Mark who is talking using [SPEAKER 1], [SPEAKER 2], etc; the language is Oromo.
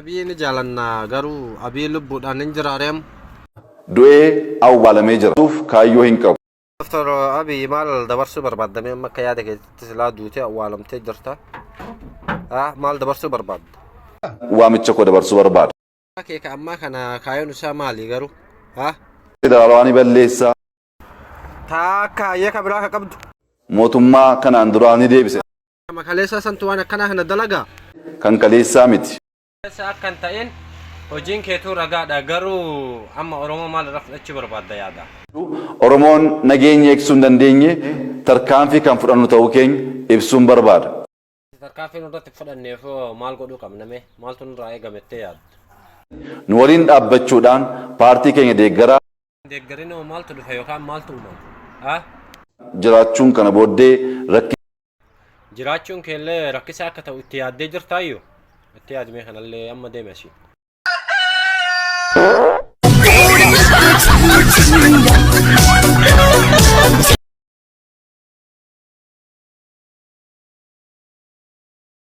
[SPEAKER 1] Abiyyi ni jaalanna garuu Abiyyi lubbuudhaan hin jiraaree amma?
[SPEAKER 2] Du'ee awwaalamee jira. Kaayyoo hin qabu.
[SPEAKER 1] Dr. Abiy maal dabarsuu barbaadda mee amma akka yaada keetitti silaa duutee awwaalamtee jirta. Ah, maal dabarsuu barbaadda?
[SPEAKER 2] Waamicha koo dabarsuu barbaada.
[SPEAKER 1] Kee ka ammaa kana kaayoon isaa maali garuu? Ah?
[SPEAKER 2] Federaalawaa ni balleessa.
[SPEAKER 1] Taakka hayyee ka biraa ka qabdu.
[SPEAKER 2] Mootummaa kanaan duraa ni deebise.
[SPEAKER 1] Kama kaleessaa santu waan akkanaa kana dalagaa?
[SPEAKER 2] Kan kaleessaa miti.
[SPEAKER 1] Kaleessa akka hin ta'in hojiin keetuu ragaadha garuu amma Oromoo maal irraa fudhachuu barbaadda yaada?
[SPEAKER 2] Oromoon nageenya eegsisuu hin dandeenye tarkaanfii kan fudhannu ta'uu keenya ibsuun barbaada.
[SPEAKER 1] Tarkaanfii nurratti fudhanneef hoo maal godhuu qabna mee? Maaltu nurraa eegama jettee yaadda?
[SPEAKER 2] Nu waliin dhaabbachuudhaan paartii keenya deeggaraa.
[SPEAKER 1] Deeggarin hoo maaltu dhufa yookaan maaltu uumama? A.
[SPEAKER 2] Jiraachuun kana booddee rakki.
[SPEAKER 1] Jiraachuun keellee rakkisaa akka ta'u itti yaaddee jirtaayyu? Itti yaadi mee kanallee amma deemi asii.